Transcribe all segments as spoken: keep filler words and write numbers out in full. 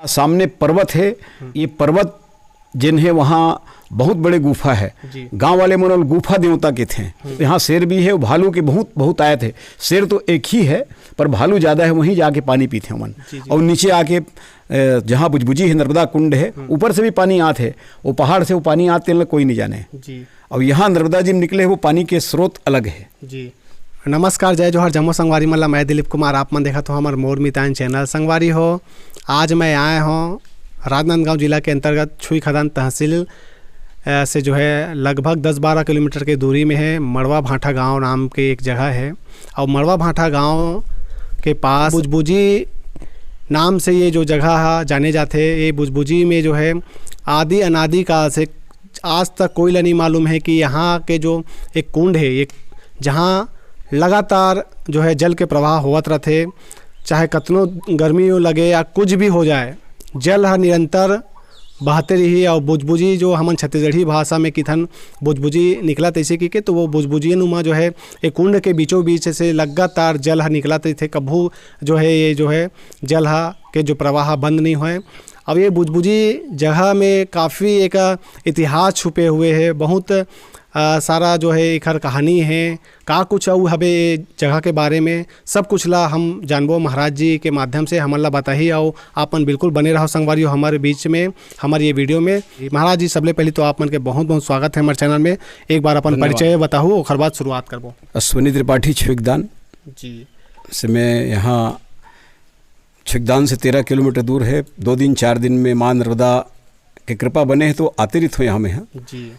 सामने पर्वत है। ये पर्वत जेन है, वहाँ बहुत बड़े गुफा है। जी। गांव वाले मन ओला गुफा देवता कथे। यहाँ शेर भी है, भालू के बहुत बहुत आए थे। शेर तो एक ही है, पर भालू ज्यादा है, वहीं जाके पानी पीथे हमन। जी, जी। और नीचे आके, अ, जहाँ बुजबुजी है, नर्मदा कुंड है, ऊपर से भी पानी आत है, वो पहाड़ से वो पानी आत, तेन ला कोई नहीं जाने। जी। और यहाँ नर्मदा जी में निकले, वो पानी के स्रोत अलग है। जी। नमस्कार, जय जोहार, जम्मो संगवारी मन ला। मैं दिलीप कुमार, आप मन देखत हो हमर मोर मितान चैनल। संगवारी हो, आज मैं आए हों राजनांदगांव जिला के अंतर्गत छुई खदान तहसील, अ, से जो है लगभग दस बारह किलोमीटर के दूरी में है, मड़वा भांठा गांव नाम के एक जगह है। और मड़वा भांठा गांव के पास बुजबुजी नाम से ये जो जगह है जाने जाते, ये बुजबुजी में जो है आदि अनादि काल से आज तक कोई ला नहीं मालूम है कि यहाँ के जो एक कुंड है, एक जहाँ लगातार जो है जल के प्रवाह होवत रथे, चाहे कतनो गर्मी लगे या कुछ भी हो जाए, जल ह निरंतर बहते रही। और बुजबुजी जो हमन छत्तीसगढ़ी भाषा में किथन बुजबुजी निकला तैसे की के, तो वो बुजबुजी नुमा जो है एक कुंड के बीचों बीच से लगातार जल ह निकला तैसे, कभू जो है ये जो है जल ह के जो प्रवाह बंद नहीं होए। अब ये बुजबुजी जगह में काफ़ी एक इतिहास छुपे हुए है, बहुत अ, सारा जो है एखर कहानी है, का कुछ अउ हबे ये जगह के बारे में, सब कुछ ला हम जानबो महाराज जी के माध्यम से। हमन ला बताही, अउ आपन बिल्कुल बने रहो संगवारी हो हमारे बीच में, हमारे ये वीडियो में। महाराज जी, सबले पहले तो आप मन के बहुत बहुत स्वागत है हमारे चैनल में। एक बार अपन धन्यवाद। परिचय बताहू, ओखर बाद शुरुआत करबो। अश्विनी त्रिपाठी, छुईखदान। जी। से मैं यहाँ छुईखदान से तेरह किलोमीटर दूर है। दो दिन, चार दिन में माँ नर्मदा के कृपा बने है तो आते रहिथों यहाँ में, हाँ। जी।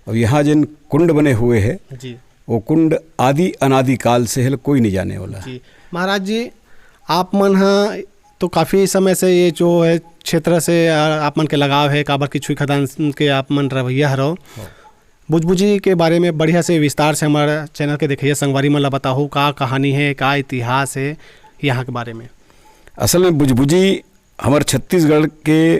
अब यहाँ जिन कुंड बने हुए है, जी। वो कुंड आदि अनादि काल से है, कोई नहीं जाने वाला। जी। महाराज जी, आप मन ह तो काफ़ी समय से ये जो है क्षेत्र से, आ, आप मन के लगाव है, काबर की छुई खदान के आप मन रवैया हरो। हाँ। बुजबुजी के बारे में बढ़िया से विस्तार से हमारे चैनल के देखिए संगवारी मन ला बताहू, का कहानी है, का इतिहास है यहाँ के बारे में। असल में बुजबुजी हमर छत्तीसगढ़ के,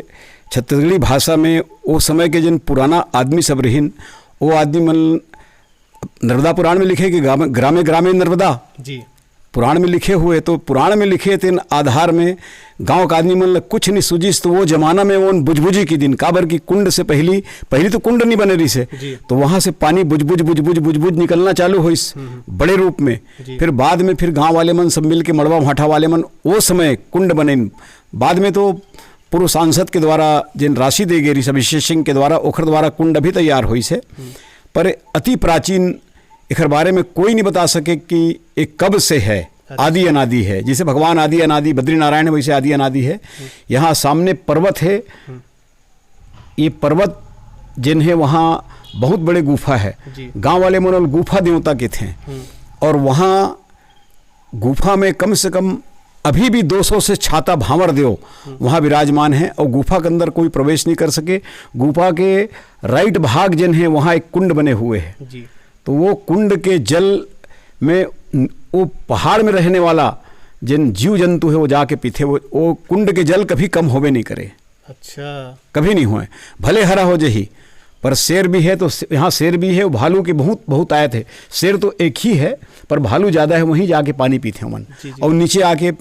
छत्तीसगढ़ी भाषा में ओ समय के जन पुराना आदमी सब रहिन, ओ आदमी मन नर्मदा पुराण में लिखे कि ग्रामे, ग्रामे ग्रामे नर्मदा। जी। पुराण में लिखे हुए, तो पुराण में लिखे तेन आधार में गांव के आदमी मन ल कुछ नहीं सूझिस, तो वो जमाना में ओन बुजबुजी किदिन, काबर की कुंड से पहली, पहली तो कुंड नहीं बने रहिस हे, जी। तो वहां से पानी बुजबुज, बुजबुज, बुजबुज निकलना चालू होइस, हम्म, हम्म। बड़े रूप में। जी। फिर बाद में फिर गांव वाले मन सब मिल के, मड़वा भाठा वाले मन, वो समय कुंड बने। बाद में तो पूर्व सांसद के द्वारा जिन राशि दे गई रहिस अभिषेक सिंह के द्वारा, ओखर द्वारा कुंड भी तैयार होइस हे। हम्म। पर अति प्राचीन, एखर बारे में कोई नहीं बता सके कि ये कब से है, अच्छा। आदि अनादि है। जैसे भगवान आदि अनादि बद्रीनारायण है, वैसे आदि अनादि है। हम्म। यहाँ सामने पर्वत है। हम्म। ये पर्वत जिन है, वहाँ बहुत बड़े गुफा है। जी। गांव वाले मन ओला गुफा देवता कथे। हम्म। और वहाँ गुफा में कम से कम अभी भी दो सौ से छाता भांवर देव हम्म। वहाँ विराजमान है और गुफा के अंदर कोई प्रवेश नहीं कर सके। गुफा के राइट भाग जिन है, वहाँ एक कुंड बने हुए हैं। जी। तो वो कुंड के जल में न-, वो पहाड़ में रहने वाला जिन जीव जंतु है, वो जाके पीथे। वो, वो कुंड के जल कभी कम होवे नहीं करे। अच्छा। कभी नहीं होए, भले हरा हो जही, पर शेर भी है तो स-, यहाँ शेर भी है, भालू के बहुत, बहुत आए थे। शेर तो एक ही है, पर भालू ज्यादा है, वहीं जाके पानी पीथे हमन। जी, जी। और नीचे आके, अ,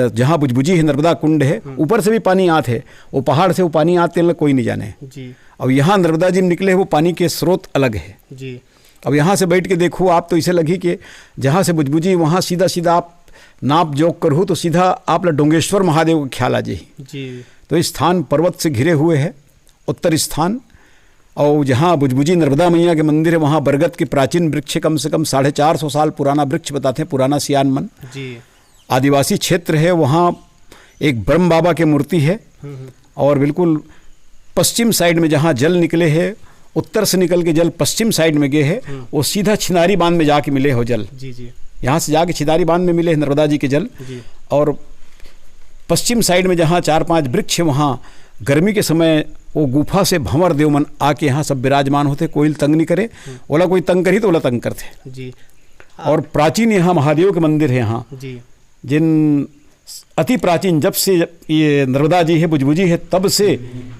जहाँ बुजबुजी है, नर्मदा कुंड है, हम्म। ऊपर से भी पानी आत है, वो पहाड़ से वो पानी आत, तेन ला कोई नहीं जाने। जी। और यहाँ नर्मदा जी निकले, वो पानी के स्रोत अलग है। जी। अब यहाँ से बैठ के देखो आप, तो इसे लगी कि जहाँ से बुजबुजी, वहाँ सीधा सीधा आप नाप जोक करहु, तो सीधा आप ला डोंगेश्वर महादेव का ख्याल आ जाही। जी। तो ये स्थान पर्वत से घिरे हुए है, उत्तर स्थान। और जहाँ बुजबुजी नर्मदा मैया के मंदिर है, वहाँ बरगद के प्राचीन वृक्ष, कम से कम साढ़े चार सौ साल पुराना वृक्ष बताते हैं, पुराना सियान मन। जी। आदिवासी क्षेत्र है, वहाँ एक ब्रह्म बाबा की मूर्ति है। हम्म, हम्म। और बिल्कुल पश्चिम साइड में जहाँ जल निकले है, उत्तर से निकल के जल पश्चिम साइड में गए है, हम्म। वो सीधा छिनारी बांध में जाके मिले हो जल। जी, जी। यहाँ से जाके छिनारी बांध में मिले है नर्मदा जी के जल। जी। और पश्चिम साइड में जहाँ चार पांच वृक्ष है, वहाँ गर्मी के समय वो गुफा से भंवर देव मन आके यहाँ सब विराजमान होते, कोई तंग नहीं करे। हम्म। ओला कोई तंग करी तो ओला तंग करते। जी। और प्राचीन यहाँ महादेव के मंदिर है यहाँ। जी। जिन अति प्राचीन, जब से ये नर्मदा जी है, बुजबुजी है, तब से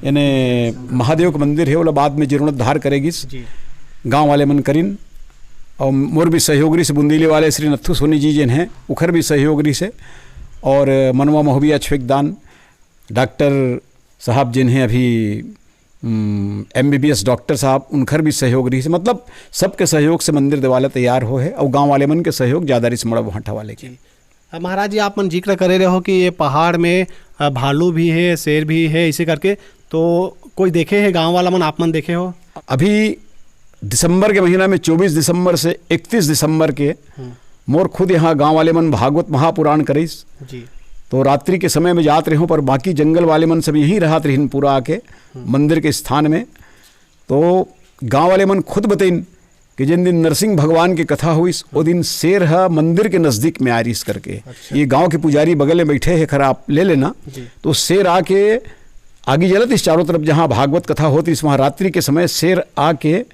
यानी महादेव के मंदिर है, ओला बाद में जीर्णोद्धार करे गिस। जी। गांव वाले मन करिन, और मोर भी सहयोग रहिस, बुंदीली वाले श्री नथु सोनी जी जिन हैं, उखर भी सहयोग रहिस हे, और मनवा महोबिया छुईखदान, डॉक्टर साहब जिन हे अभी, एम बी बी एस डॉक्टर साहब, उनकर भी सहयोग रहिस हे। मतलब, सबके सहयोग से मंदिर देवाला तैयार होहे अउ गांव वाले मन के सहयोग ज्यादा रहिस मड़वा भांठा वाले के। जी। अब महाराज जी, आप मन जिक्र करे रहे हो कि ये पहाड़ में, अ, भालू भी हे, शेर भी हे, इसे करके, तो कोई देखे हे गांव वाला मन, आप मन देखे हो? अभी दिसंबर के महीना में, चौबीस दिसंबर से इकतीस दिसंबर के, हम्म। मोर खुद यहाँ गांव वाले मन भागवत महापुराण करिस। जी। तो रात्रि के समय में जात रहे हों, पर बाकी जंगल वाले मन सब यहीं रहत रहिन पूरा आके, हम्म। मंदिर के स्थान में। तो गांव वाले मन खुद बतइन कि जिन दिन नरसिंह भगवान के कथा होइस, ओ दिन शेर ह मंदिर के नजदीक में आ रहिस करके। अच्छा। ये गांव के पुजारी बगल में बैठे हे, खरा आप ले लेना। जी। तो शेर आके आगी जलत इस चारों तरफ, जहां भागवत कथा होत रहिस, वहां रात्रि के समय शेर आके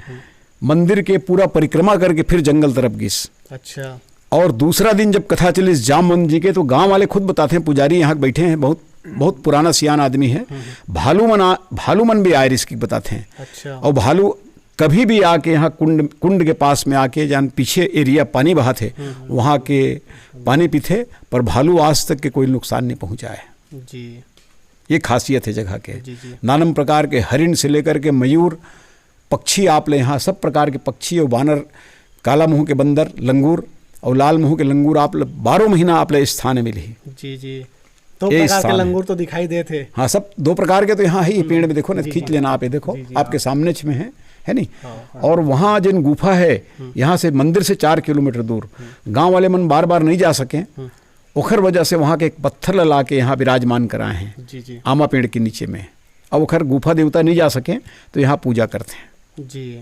मंदिर के पूरा परिक्रमा करके फिर जंगल तरफ गिस। अच्छा। और दूसरा दिन जब कथा चलिस जामवंत जी के, तो गांव वाले खुद बताते हैं, पुजारी यहाँ बैठे हैं, बहुत, बहुत पुराना सियान आदमी है। हम्म। भालू मन आ-, भालू मन भी आए रहिस की बताते हैं। अच्छा। और भालू कभी भी आके यहाँ कुंड, कुंड के पास में आके, जहाँ पीछे एरिया पानी बहत हे, हम्म, हम्म। वहाँ के पानी पीथे, पर भालू आज तक के कोई नुकसान नहीं पहुँचा है। जी। ये खासियत है जगह के। जी, जी। नानम प्रकार के हरिण से लेकर के मयूर, पक्षी आप ले यहाँ, सब प्रकार के पक्षी और बानर, काला मुंह के बंदर, लंगूर और लाल मुंह के लंगूर आप ले बारह महीना आप ले स्थान में मिलही। जी, जी। दो ये प्रकार के स्थान है। लंगूर तो दिखाई देते। हाँ, सब दो प्रकार के तो यहाँ है, ये हम्म। पेड़ में देखो ना, जी, खींच जी। लेना आप, ये देखो, जी, जी, आपके हाँ। सामने छ में है, है नहीं? हाँ, हाँ। और वहाँ जिन गुफा है, हम्म। यहाँ से मंदिर से चार किलोमीटर दूर, हम्म। गांव वाले मन बार-बार नहीं जा सके, हम्म। ओखर वजह से वहाँ के एक पत्थर ला, ला के यहाँ विराजमान कराए हैं, जी, जी। आमा पेड़ के नीचे में। अब ओखर गुफा देवता नहीं जा सके, तो यहाँ पूजा करते हैं। जी।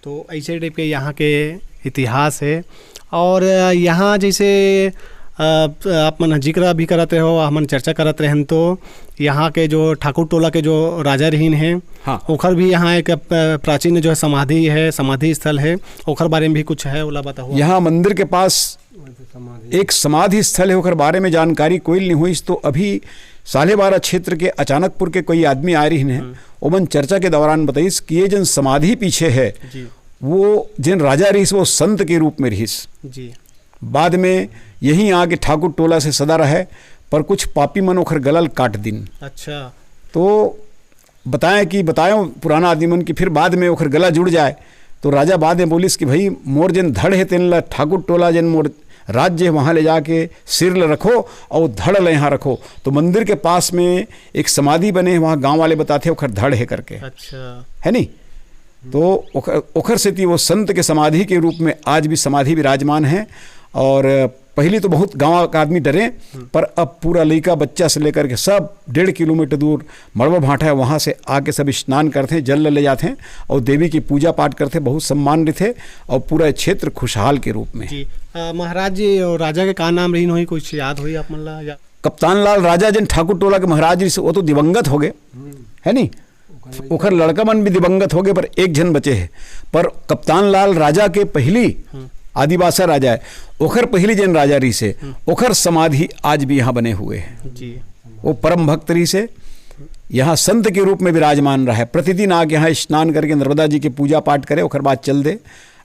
तो ऐसे टाइप के यहाँ के इतिहास है। और यहाँ जैसे, अ, आप मन जिक्र अभी करत रहे हो, हमन चर्चा करत रहन, तो यहाँ के जो ठाकुर टोला के जो राजा रहीन है, हाँ। ओखर भी यहाँ एक, अ, प्राचीन जो है समाधि है, समाधि स्थल है, ओखर बारे में भी कुछ है, ओला बताओ। यहाँ मंदिर के पास एक समाधि स्थल है, ओकर बारे में जानकारी कोई नहीं हुई। तो अभी साल्हेवारा क्षेत्र के अचानकपुर के कोई आदमी आए रहिन है, हम्म। ओमन चर्चा के दौरान बताइस कि ये जन समाधि पीछे है, जी। वो जिन राजा रहिस, वो संत के रूप में रहिस। जी। बाद में यहीं आके ठाकुर टोला से सदा रहे, पर कुछ पापी मन ओखर गला ल काट दिन। अच्छा। तो बताएं कि बताएं पुराना आदमी मन कि फिर बाद में ओखर गला जुड़ जाए। तो राजा बाद में बोलिस कि भाई, मोर जेन धड़ है, तेन ला ठाकुर टोला, जेन मोर राज्य है, वहाँ ले जाके सिर ल रखो और धड़ ल यहाँ रखो। तो मंदिर के पास में एक समाधि बने है, वहाँ गाँव वाले बताते हैं ओखर धड़ है करके। अच्छा। है नहीं? तो ओखर, ओखर सेती वो संत के समाधि के रूप में आज भी समाधि विराजमान है। और पहली तो बहुत गांव का आदमी डरे, हम्म। पर अब पूरा लइका बच्चा से लेकर के सब डेढ़ किलोमीटर दूर मड़वा भांठा है, वहाँ से आके सब स्नान करते हैं, जल ले जाते हैं और देवी की पूजा पाठ करते हैं, बहुत सम्मान रहते हैं और पूरा क्षेत्र खुशहाल के रूप में। जी। अ, महाराज जी और राजा के का नाम रहीन होही, कुछ याद होही आप मन ला या? कप्तान लाल राजा जिन ठाकुर टोला के महाराज जी से, वो तो दिवंगत हो गए, हम्म। है नहीं? ओखर लड़का मन भी दिवंगत हो गए, पर एक झन बचे है। पर कप्तान लाल राजा के पहली हम्म। आदिवासा राजा है, ओखर पहली जेन राजा रहिस हे, हम्म। ओखर समाधि आज भी यहाँ बने हुए हैं। जी। वो परम भक्त रहिस हे, यहाँ संत के रूप में विराजमान रहे, प्रतिदिन आके यहाँ स्नान करके नर्मदा जी के पूजा पाठ करे, ओखर बाद चल दे।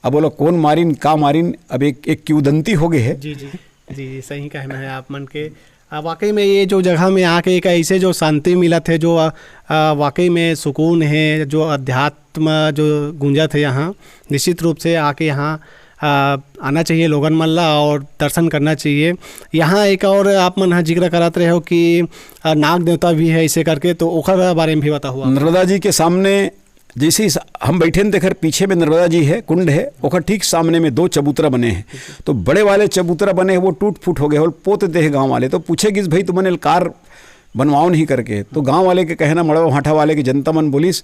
अब बोलो कौन मारिन, का मारिन, अब एक, एक किंवदंती हो गए है। जी, जी। जी, सही कहना है आप मन के। आ, वाकई में ये जो जगह में आके एक ऐसे जो शांति मिलत है, जो, आ, आ, वाकई में सुकून है, जो अध्यात्म जो गूंजत है यहाँ, निश्चित रूप से आके यहाँ, आ, आना चाहिए लोगन मन ला और दर्शन करना चाहिए। यहाँ एक और आप मन ह जिक्र करत रहे हो कि, आ, नाग देवता भी है इसे करके, तो ओकर बारे में भी बताओ आप। नर्मदा जी के सामने जैसे ही स-, हम बैठे हैं, तेकर पीछे में नर्मदा जी है, कुंड है, ओकर ठीक सामने में दो चबूतरा बने हैं। तो बड़े वाले चबूतरा बने हैं, वो टूट फूट हो गए, वो पोत दे हैं गाँव वाले। तो पूछे गिस, "भाई, तुमन एल कार बनवाओ नहीं?" करके। तो गाँव वाले के कहना, मड़वा भांठा वाले के जनता मन बोलिस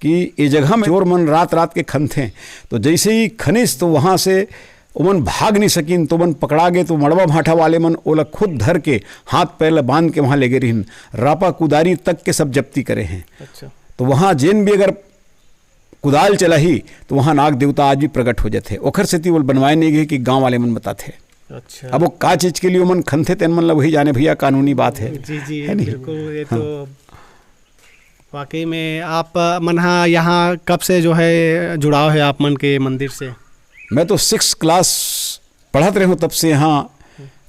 कि ये जगह में चोर मन रात रात के खनथे। तो जैसे ही खनिस, तो वहाँ से ओमन भाग नहीं सकिन, तो ओमन पकड़ा गए। तो मड़वा भांठा वाले मन ओला खुद धर के, हाथ पैर ला बांध के वहाँ ले गए रहिन। रापा कुदारी तक के सब जब्ती करे हैं। अच्छा। तो वहाँ जेन भी अगर कुदाल चलाही, तो वहाँ नाग देवता आज भी प्रकट हो जाते। ओखर सेती ओला बनवाए नहीं गए कि गाँव वाले मन बताते। अच्छा। अब वो का चीज के लिए ओमन खनथे, तेन मन ला वही जाने भैया, कानूनी बात है। जी, जी, है नहीं? बिल्कुल, ये हाँ। तो वाकई में आप, अ, मन हा यहाँ कब से जो है जुड़ाव है आप मन के मंदिर से? मैं तो सिक्स क्लास पढ़त रहे हूँ, तब से यहाँ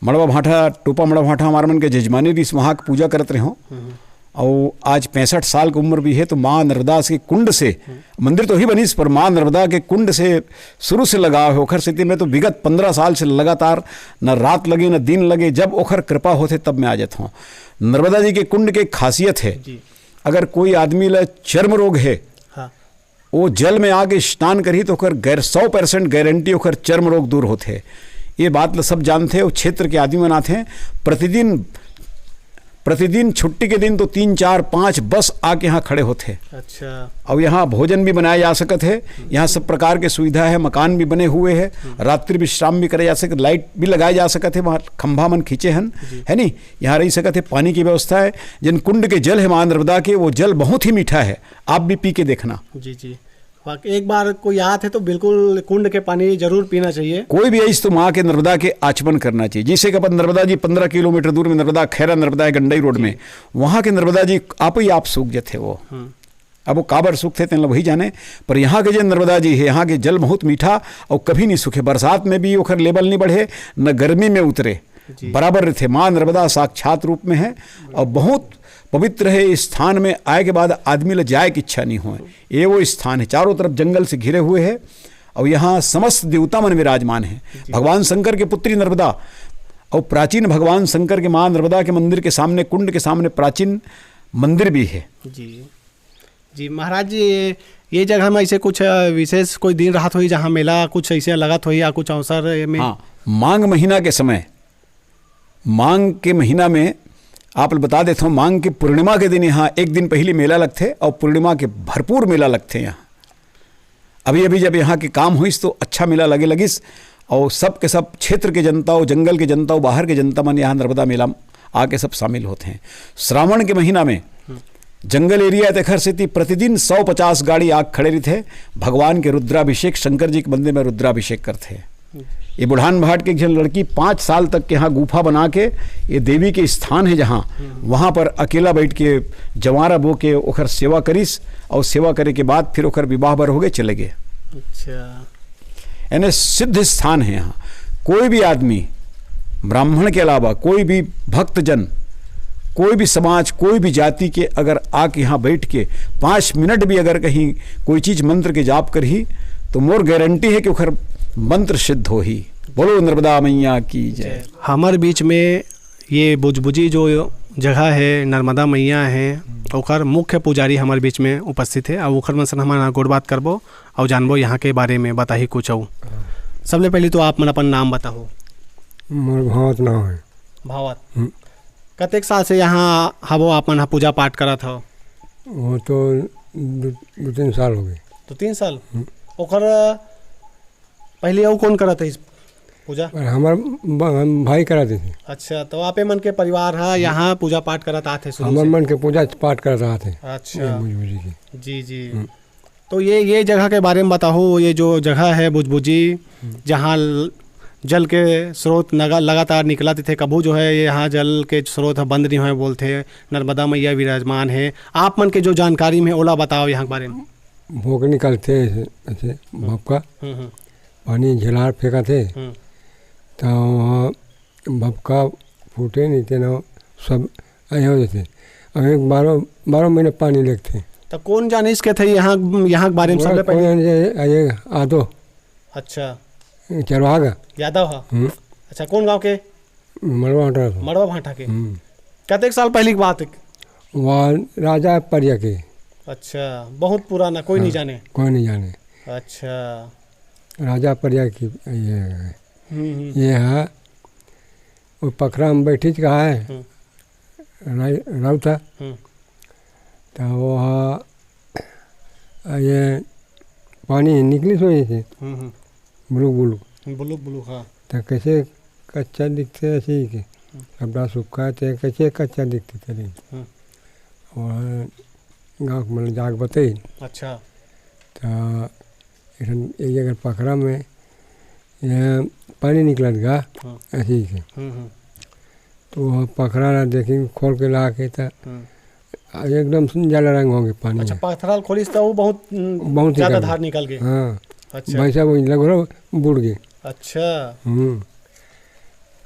मड़वा भांठा, टोपा मड़वा भांठा हमार मन के जजमानी रिहिस, वहाँ के पूजा करत रहे हों। अउ आज पैंसठ साल के उम्र भी हे, तो माँ नर्मदा के कुंड से, मंदिर तो ही बनिस, पर माँ नर्मदा के कुंड से शुरू से लगाव हे। ओखर सेती मैं तो विगत पंद्रह साल से लगातार न रात लगे, न दिन लगे, जब ओखर कृपा होथे, तब मैं आ जात हों। नर्मदा जी के कुंड के खासियत हे, जी। अगर कोई आदमी ला चर्म रोग हे, हाँ। वो जल में आके स्नान करही, तो ओकर गैर-, सौ percent गारंटी ओकर चर्म रोग दूर होथे। ये बात ल सब जानथे, वो क्षेत्र के आदमी मन आथे। प्रतिदिन, प्रतिदिन छुट्टी के दिन तो तीन, चार, पाँच बस आके यहाँ खड़े होथे। अच्छा। अउ यहाँ भोजन भी बनाया जा सकत हे। यहाँ सब प्रकार के सुविधा हे, मकान भी बने हुए हे, रात्रि विश्राम भी करे जा सकत, लाइट भी लगाए जा सकत हे, वहाँ खंभा मन खींचे हन, जी। है नी? यहाँ रह सकत हे, पानी की व्यवस्था हे। जेन कुंड के जल हे माँ नर्मदा के, वो जल बहुत ही मीठा हे, आप भी पी के देखना। जी, जी। वाक-, एक बार कोई आत हे तो बिल्कुल कुंड के पानी जरूर पीना चाहिए। कोई भी आइस तो माँ के नर्मदा के आचमन करना चाहिए। जैसे कि अपन नर्मदा जी पंद्रह किलोमीटर दूर में नर्मदा, खैरा नर्मदा हे गंडई रोड में, वहाँ के नर्मदा जी आप ही आप सूख जथे वो। हम्म। अब वो काबर सूखथे तेन ला वही जाने, पर यहाँ के जे नर्मदा जी हे, यहाँ के जल बहुत मीठा अउ कभी नहीं सूखे। बरसात में भी ओखर लेवल नहीं बढ़े, न गर्मी में उतरे, जी। बराबर रहिथे। माँ नर्मदा साक्षात रूप में हे अउ बहुत पवित्र हे। इस स्थान में आए के बाद आदमी ला जाए के इच्छा नहीं होए। ये वो स्थान हे, चारों तरफ जंगल से घिरे हुए हे अउ यहाँ समस्त देवता मन विराजमान हे। जी। भगवान शंकर के पुत्री नर्मदा अउ प्राचीन भगवान शंकर के माँ नर्मदा के मंदिर के सामने, कुंड के सामने प्राचीन मंदिर भी हे। जी। जी, महाराज जी, ये, ये जगह में ऐसे कुछ, अ, विशेष कोई दिन रात होही, जहाँ मेला कुछ ऐसे लगत होही या कुछ अवसर में? हाँ, माघ महीना के समय, माघ के महीना में आप ल बता देथों, माघ के पूर्णिमा के दिन यहाँ एक दिन पहली मेला लगथे अउ पूर्णिमा के भरपूर मेला लगथे यहाँ। अभी, अभी जब यहाँ के काम होइस तो अच्छा मेला लगे लगिस, अउ सब के सब क्षेत्र के जनता, अउ जंगल के जनता, अउ बाहर के जनता मन यहाँ नर्मदा मेला म आके सब शामिल होथे। श्रावण के महीना में जंगल एरिया हे, तेखर सेती प्रतिदिन सौ पचास गाड़ी आके खड़े रहिथे भगवान के रुद्राभिषेक, शंकर जी के मंदिर में रुद्राभिषेक करथे। ये बुढ़ान भाट के एक झन लड़की पाँच साल तक के यहाँ गुफा बना के, ये देवी के स्थान हे जहाँ, वहाँ पर अकेला बैठ के जवारा बो के ओखर सेवा करिस, अउ सेवा करे के बाद फिर ओखर विवाह बर हो गए, चले गए। अच्छा। यानी सिद्ध स्थान हे यहाँ। कोई भी आदमी, ब्राह्मण के अलावा कोई भी भक्तजन, कोई भी समाज, कोई भी जाति के अगर आके यहाँ बैठ के पाँच मिनट भी अगर कहीं कोई चीज मंत्र के जाप करही, तो मोर गारंटी हे कि ओखर मंत्र सिद्ध होही। बोलो नर्मदा मैया की जय। हमर बीच में ये बुजबुजी जो जगह हे, नर्मदा मैया हे, ओकर मुख्य पुजारी हमर बीच में उपस्थित हे, अउ ओखर मन से हमन गोठ बात करबो अउ जानबो यहाँ के बारे में, बताही कुछ अउ। सबले पहले तो आप मन अपन नाम बताओ। मोर भावत नाम हे। भावत। हम्म। कतेक साल से यहाँ हवो, आप मन ह पूजा पाठ करत हव? वो तो दो, दो तीन साल हो गए। दो तीन साल? हम्म। ओकर पहले अउ कौन करत रहिस पूजा? पर हमार ब-, हम भाई करत रहिस। अच्छा, तो आपे मन के परिवार ह यहाँ पूजा पाठ करत आत हे शुरू हमर से? मन के पूजा पाठ करत आत हे। अच्छा। ये बुजबुजी के। जी, जी। हम्म। तो ये, ये जगह के बारे में बताओ, ये जो जगह है बुजबुजी, हम्म। जहाँ ल-, जल के स्रोत नगा-, लगातार निकलत थे, कभू जो है ये यहाँ जल के स्रोत ह बंद नहीं होए बोलथे, नर्मदा मैया विराजमान है। आप मन के जो जानकारी में ओला बताओ यहाँ के बारे में। भोंक निकलथे ऐसे, ऐसे भपका, हम्म, हम्म। पानी झेलार फेंकत हे, हम्म। तो वहाँ भपका फूटे नहीं तेना सब ऐसे हो जाते। अब एक बारह, बारह महीने पानी लेगथे। तो कौन जानिस के थे यहाँ, यहाँ के बारे में ओला सबले कोई पहले? जाने ये आदो। अच्छा। चरवाहा का। यादव हा? हम्म। अच्छा, कौन गांव के? मड़वा भाटा का। मड़वा भाटा के। हम्म। कतेक साल पहले की बात है? वहाँ राजा परिया के। अच्छा, बहुत पुराना, कोई नहीं हाँ, जाने? कोई नहीं जाने। अच्छा। राजा परिया की ये है। हम्म, हम्म। ये है, वो पखरा में बैठी कहा है, हम्म। राई-, राउत है। हम्म। तो वो है, ये पानी निकली सोई थी, हम्म, हम्म। बुलुक बुलुक। बुलुक बुलुक, हाँ। तो कैसे कच्चा दिखते ऐसे ही के, हम्म। कपड़ा सूखा है, तो कैसे कच्चा दिखते तेरे। हम्म। वहाँ गाँव के मतलब जाके बताई। अच्छा। तो एक, एक जगह पखरा में ये पानी निकलत गा, हाँ। ऐसे ही के। हम्म, हम्म। तो वहाँ पखरा ला देखी, खोल के ला के तो हम्म। आ, एकदम से जाला रंग हो गए पानी अच्छा, में। पथराल खोलिस तो वो बहुत, हम्म, बहुत ज्यादा निकल गए। धार निकल गए। हाँ। अच्छा। भैंसा वही लगभग बूड़ गए। अच्छा। हम्म।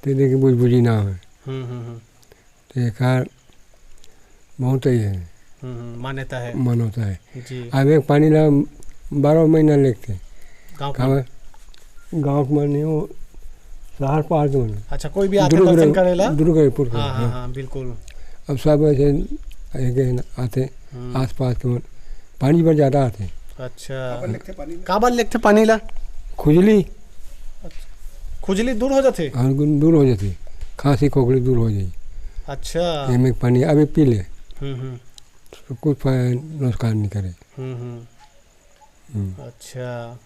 ते देखे बुजबुजी नाम है। हम्म, हम्म, हम्म। तो एकर बहुत ही है, हम्म, हम्म, मान्यता है। मान्यता है। जी। अब एक पानी ला बारह महीना लेते। गाँव के गाँव, गाँव के मन नहीं, वो शहर पार के मन। अच्छा, कोई भी आते दुर्ग दर्शन रे-, करेला? दुर्ग रेपुर के, हाँ, हाँ, हाँ। हाँ, बिल्कुल। अब सब ऐसे एक आते, हम्म। आसपास के मन, पानी बर ज़्यादा आते। अच्छा। काबर लेगथे पानी ला? काबर लेगथे पानी ला? खुजली। अच्छा। खुजली दूर हो जाथे? हाँ, गुन-, दूर हो जाथे। खांसी खोखली दूर हो जाही। अच्छा। एमे पानी अभी पी ले। हम्म, हम्म। तो कुछ फा-, नुकसान नहीं करे। हम्म, हम्म। हम्म। अच्छा।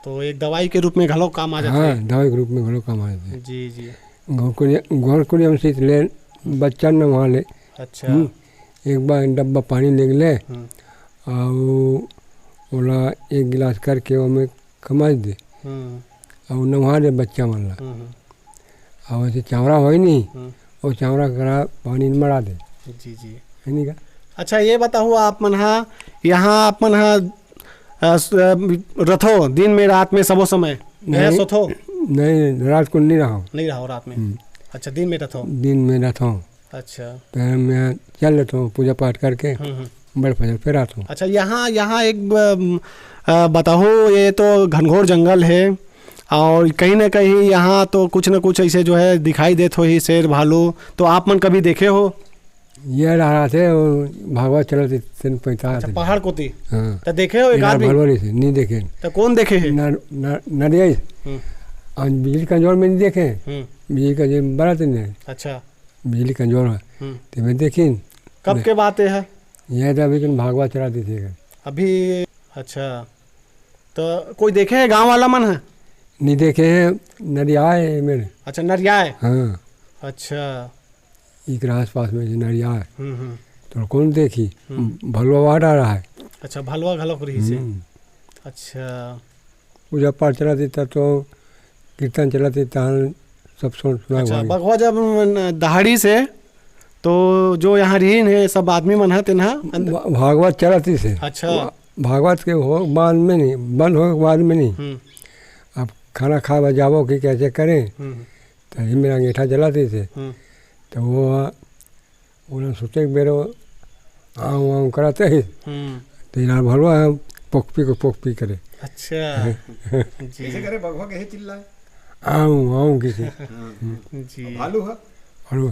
तो एक दवाई के रूप में घलो काम आ जाथे? हाँ, दवाई के रूप में घलो काम आ जाथे। जी, जी। घोरकुरिया, घोरकुरिया में सीत ले, बच्चा नवा ले। अच्छा। हम्म। एक बार डब्बा पानी ले ले, हम्म। अउ ओला एक गिलास करके ओमे कमाई दे, हम्म। अउ नवा दे बच्चा मन ला। हम्म, हम्म। अउ ऐसे चावड़ा होय नहीं, हम्म। वो चावड़ा करा पानी में मड़ा दे। जी, जी। है नहीं का? अच्छा, ये बताओ, आप मन हा, यहाँ आप मन हा, अ, स-, अ, रथो दिन में, रात में, सबो समय? यहाँ नहीं, सोथो? नहीं, रात को नहीं रहो। नहीं रहो रात में? हम्म। अच्छा, दिन में रथो? दिन में रथो। अच्छा। तो मैं चल लेता हूँ, पूजा पाठ करके हम्म, हम्म। बड़ फजर फिर आता हूँ। अच्छा, यहाँ, यहाँ एक ब-, अ, बताओ, ये तो घनघोर जंगल है और कहीं ना कहीं यहाँ तो कुछ ना कुछ ऐसे जो है दिखाई देत होही, शेर, भालू, तो आप मन कभी देखे हो? ये रहा थे, वो भागवत चलत तीन पैंतालीस अच्छा, दिन। पहाड़ कोती? हाँ। तो देखे हो एक इधर आदमी? भलवा नहीं से, नहीं देखे। तो कौन देखे है? न-, न-, नरिया। हम्म। और बिजली का जोर में नहीं देखे। हम्म। बिजली का जोर बड़ा दिन है। अच्छा। बिजली का जोर है। हम्म। तो मैं देखी। कब के बात है? ये तो अभी कन भागवत चला दी थी। अभी, अच्छा। तो कोई देखे है गांव वाला मन है? नहीं देखे है, नरिया है मेरे। अच्छा, नरिया है? हाँ। अच्छा। इकरा आसपास में जे नरिया है। हम्म, हम्म। तो कौन देखी? हम्म। भलवा वाट आ रहा है। अच्छा, भलवा घलोक रही से। हम्म। अच्छा। पूजा पाठ चला देता तो कीर्तन चला देता, सब सुन, सुना अच्छा, हुआ। बघवा जब न-, दहाड़ी से, तो जो यहाँ रहीन है, सब आदमी मन है, तेन हा अंदर? भा-, भागवत चलत ही से। अच्छा। भा-, भागवत के हो, बाद में नहीं, बंद हो के बाद में नहीं। हम्म। अब खाना खाए बर जाबो कि कैसे करें, हम्म। तो ये मेरा अंगीठा जला देते। हम्म। तो वो, उन्हें सोचे कि बेरो आऊँ, आऊँ कराते ही। हम्म। तो यार भलवा है, पोकपी को पोकपी करे। अच्छा। जी। कैसे करे बघवा, कैसे चिल्लाए? आऊँ, आऊँ किसी। हाँ। जी। भालू है? और वो,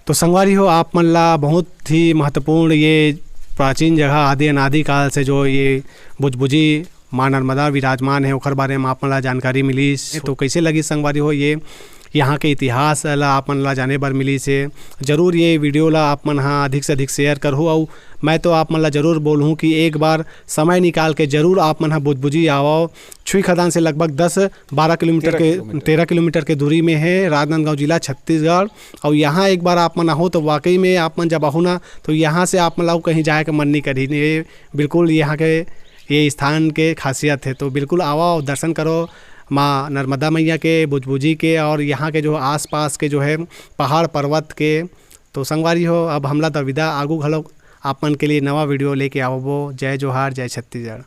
तो संगवारी हो, आप मन ला बहुत ही महत्वपूर्ण ये प्राचीन जगह, आदि अनादि काल से जो ये बुजबुजी माँ नर्मदा विराजमान है, ओखर बारे में आप मन ला जानकारी मिलिस। तो कैसे लगिस संगवारी हो ये यहाँ के इतिहास ला आप मन ला जाने बर मिलिस हे? जरूर ये video ला आप मन हा अधिक से अधिक share करहु, अउ मैं तो आप मन ला जरूर बोलहूँ कि एक बार समय निकाल के जरूर आप मन हा बुजबुजी आवव। छुई खदान से लगभग दस बारह किलोमीटर तेरह के, किलोमीटर। तेरह किलोमीटर के दूरी में है, राजनांदगांव जिला, छत्तीसगढ़। अउ यहाँ एक बार आप मन आहू तो वाकई में आप मन जब आहू ना, तो यहाँ से आप मन ला अउ कहीं जाए के मन नहीं करही। ये बिल्कुल यहाँ के, ये स्थान के खासियत है। तो बिल्कुल आवव, दर्शन करो माँ नर्मदा मैया के, बुजबुजी के और यहाँ के जो आसपास के जो है पहाड़ पर्वत के। तो संगवारी हो, अब हमला तो विदा, आगू घलो आप मन के लिए नवा video लेके आवबो। जय जोहार, जय छत्तीसगढ़।